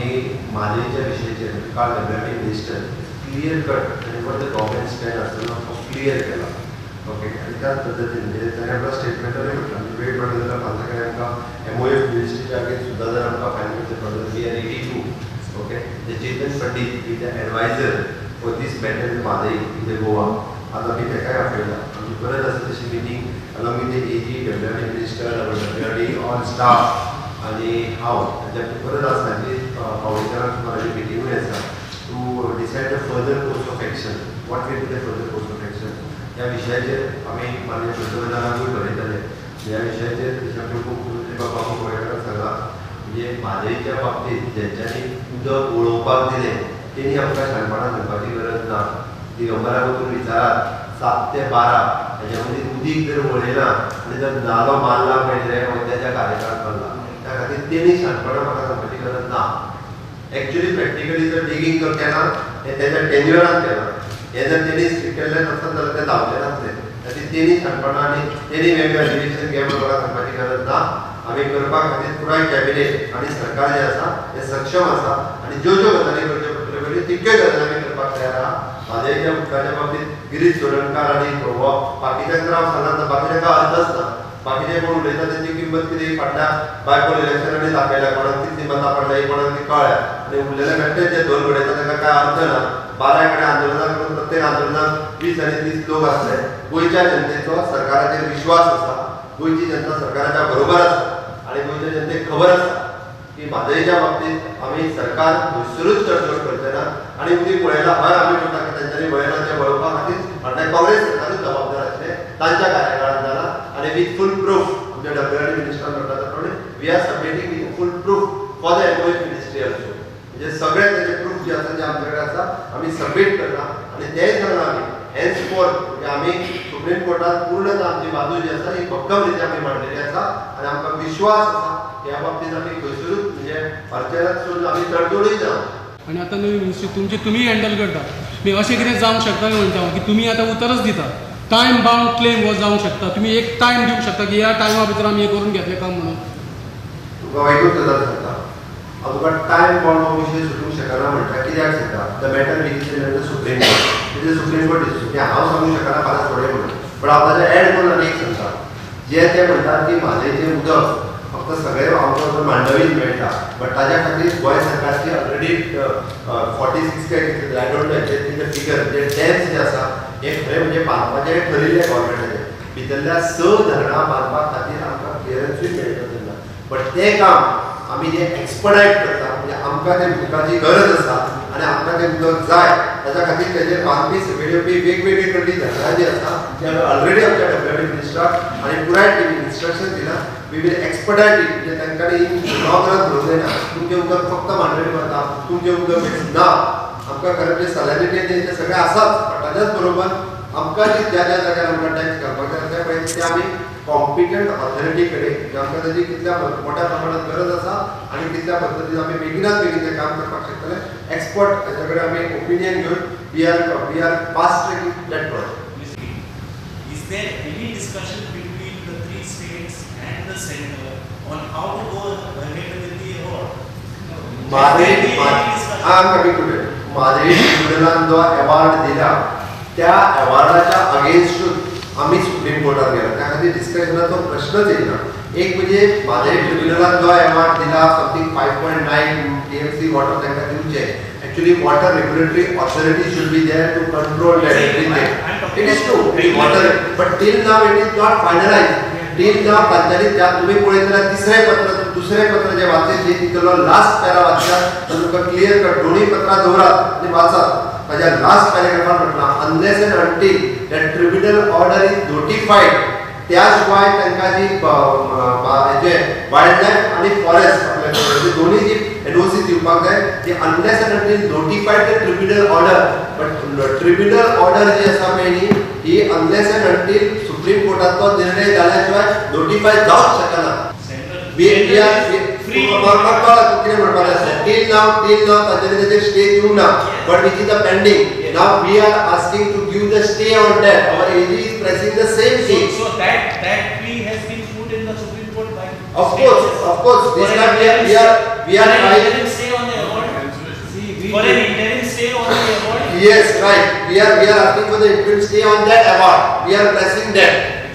आमी म्हादयच्या विशयाचेर काल डब्ल्यूआरडी मिनिस्टर क्लियर कट आनी what the government stand आसतना तो क्लियर केला. ओके, आनी त्याच पद्दतीन म्हणजे ताणें आपलो स्टेटमेंटानूय म्हटलां, म्हणजे वेळ पडलो जाल्यार फाल्यां कडेन आमकां एमओएफ मिनिस्ट्रीच्या अगेन्स्ट सुद्दां जर आमकां फायल करचें पडलो, we are ready to. Okay, the Chetan Pandit be the advisor for this matter in Mhadei in the Goa. आतां आमी ताकाय आपयला. आमची गरज आसा तशी meeting along with the AG, WRD minister, our WRD all staff आनी हांव हांचे आमची परत आज सांजे 3:45 सुमाराची मिटिंगूय आसा to decide the further course of action, what will be the further course of action. ह्या विशयाचेर आमी माननीय पंतप्रधानांकूय बरयतले. ह्या विशयाचेर जशें आमचे उपमुख्यमंत्री बाबा गोंयकारान सांगलां, म्हणजे म्हादयच्या बाबतींत जेंच्यांनी उदक वळोवपाक दिलें तेणी आमकां शाणपणां सांगपाची गरज ना. दिगंबराक वचून विचारात, 7 ते 12 हेच्या मदीं उदीक जर वळयना आनी जर नालो मारला पळय रे, तेच्या कार्यकाळात मारला. त्या खातीर तेणी शाणपणां म्हाका सांगपाची गरज ना. एक्चुअली प्रॅक्टिकली जर डिगींग जर केलां हें तेच्या टेन्युअरान केलां, हें जर तेणी केल्लें नासत जाल्यार तें जावचें नासलें. खातीर तेणी शाणपणां आनी तेणी वेगळें अधिवेशन घे म्हणून म्हाका सांगपाची गरज ना. आमी करपा खातीर पुराय कॅबिनेट आनी सरकार जें आसा हें सक्षम आसा आनी ज्यो ज्यो गजाली करच्यो पडटल्यो पळय तितक्यो गजाली आमी करपाक तयार आहा. म्हादयच्या उदकाच्या बाबतींत गिरीश चोडणकार आनी हो बाकीच्यांक तर हांव सांगना, बाकीच्यांक अर्थच ना. बाकीचे कोण उलयता तेंची किंमत कितें फाटल्या बायपोल इलेक्शनांनी दाखयल्या, कोणाक कितली मतां पडल्या ही कोणाक ती कळ्ळ्या. आनी उरलेले बेश्टे जे धोल बडयता तांकां कांय अर्थ ना. 12 कडेन आंदोलनां करून प्रत्येक आंदोलनाक 20 आनी 30 लोक आसले. गोंयच्या जनतेचो सरकाराचेर विश्वास आसा. गोंयची जनता सरकाराच्या बरोबर आसा आनी गोंयच्या जनतेक खबर आसा की म्हादयच्या बाबतींत आमी सरकार खंयसरूच तडजोड करचे ना. आनी उदीक पळयला हय आमी म्हणटा की तेंच्यांनी वळयला तें वळोवपा खातीर फाटल्या काँग्रेस सरकारूच जबाबदार आसलें, तांच्या कार्यकाळांत जाला. आनी विथ फूल प्रूफ आमच्या डब्ल्यूआरडी मिनिस्टरान म्हणटा त्या प्रमाणे we are submitting with full proof for the MOF ministry also. म्हणजे सगळे तेजे प्रूफ जे आसा ते आमचे कडेन आसा, आमी सबमीट करता. आनी तेंय सांगलां आमी, हेन्स फोर्थ म्हणजे आमी सुप्रीम कोर्टात पूर्णता आमची बाजू जी आसा ही भक्कम रित्या आमी मांडलेली आसा आनी आमकां विश्वास आसा ह्या बाबतींत आमी खंयसरूच म्हणजे अर्चनात सोडून आमी तडजोडूय ना. आनी आतां नवी मिनिस्ट्री तुमची तुमी हँडल करता. मागीर अशें कितें जावंक शकता काय म्हणटा हांव की तुमी आतां उतरच दिता, टायम बाउंड क्लेम हो जावंक शकता, तुमी एक टायम दिवंक शकता की ह्या टायमा भितर आमी हें करून घेतलें काम म्हणून? तुका एकूच गजाल सांगता हांव, तुका टायम बाउंड हो विशय सुटूंक शकना म्हणटा. कित्याक सांगता, the matter which is the Supreme Court, it is Supreme Court decision. तें हांव सांगूंक शकना फाल्यां थोडें म्हणून. बट हांव ताजें एड करून आनी एक सांगता, जे ते म्हणटात की म्हादयचें उदक फक्त सगळे आमकां मांडवीत मेळटा, बट ताज्या खातीर गोंय सरकारची ऑलरेडी 46 काय कितें, I don't know exactly the figure, जे डॅम्स जे आसा हे खरें म्हणजे बांदपाचें ठरिल्लें गव्हर्मेंटाचें. भितरल्या स धरणां बांदपा खातीर आमकां क्लियरन्सूय मेळटा तेन्ना, बट तें काम आमी जें एक्सपडायट करता, म्हणजे आमकां तें उदकाची गरज आसा आनी आमकां तें उदक जाय, ताच्या खातीर तेजेर बांदपी सकयल येवपी वेगवेगळी कडली धरणां जी आसा ती आमी ऑलरेडी आमच्या डब्ल्यूआरडी मिनिस्टराक आनी पुराय टिमीक इन्स्ट्रक्शन दिला, we will expedite it. म्हणजे तांकां इन लॉंग रन धरूंक जायना, तुमचें उदक फक्त मांडवी वता, तुमचें उदक ना. आमकां खरें म्हणजे सॅलिनिटी तें सगळें आसाच, पण ताच्याच बरोबर आमकां जी ज्या ज्या जाग्यार आमकां टॅक्स घालपाक जाय त्या पळय ते आमी कॉम्पिटंट ऑथॉरिटी कडेन, म्हणजे आमकां ताजी कितल्या मोठ्या प्रमाणात गरज आसा आनी कितल्या पद्दतीन आमी बेगिनात बेगीन तें काम करपाक शकतले, एक्सपर्ट ताच्या कडेन आमी ओपिनियन घेवन we are fast tracking that project. Is there any discussion between the three states and the center on how to go ahead with the award? Mhadei, I am coming to it. Mhadei ट्रिब्युनलान जो award दिला त्या अवॉर्डाच्या अगेन्स्टूच आमी supreme कोर्टात गेला. त्या खातीर डिस्कशनाचो प्रश्नच येयना. एक म्हणजे म्हादय ट्रिब्युनलान जो अवॉर्ड दिला, something 5.9 TMC water तांकां दिवचें. Actually, water regulatory authority should be there to control that everything. It is true, it is water, but till now it is not finalize. Till now तांच्यांनी त्या तुमी पळयत जाल्यार तिसरें पत्र, दुसरें पत्र जें वाचलें, तितलो लास्ट पॅरा वाचल्यात तर तुमकां क्लियर कट. दोनूय पत्रां दवरात आनी वाचात. ताज्या last पॅराग्राफार म्हटलां, unless and until that tribunal order is notified, त्या शिवाय तांकां जी हेजे वायल्ड लायफ आनी फॉरेस्ट आपल्या दोन्ही जी एनओसी दिवपाक जाय ती unless and until notified the tribunal order. But tribunal order जी आसा पळय न्ही, ही अनलेस अँड अंटील सुप्रीम कोर्टांतलो निर्णय जाल्या शिवाय नोटिफाय जावंक शकना. We are free. कळ्ळा तूं कितें म्हणपाक आसा. टील नाव तांच्यांनी ताचेर स्टे दिवंक ना, but which is the pending. Now we are asking to give the stay on that. Our AG is pressing the same thing. So that plea has been put in the Supreme Court by Of course, of course. This For an time we are interim we are for an trying interim stay on the award. we For an interim stay on the award? Yes, right. We are asking for the interim stay on that award. We are pressing that.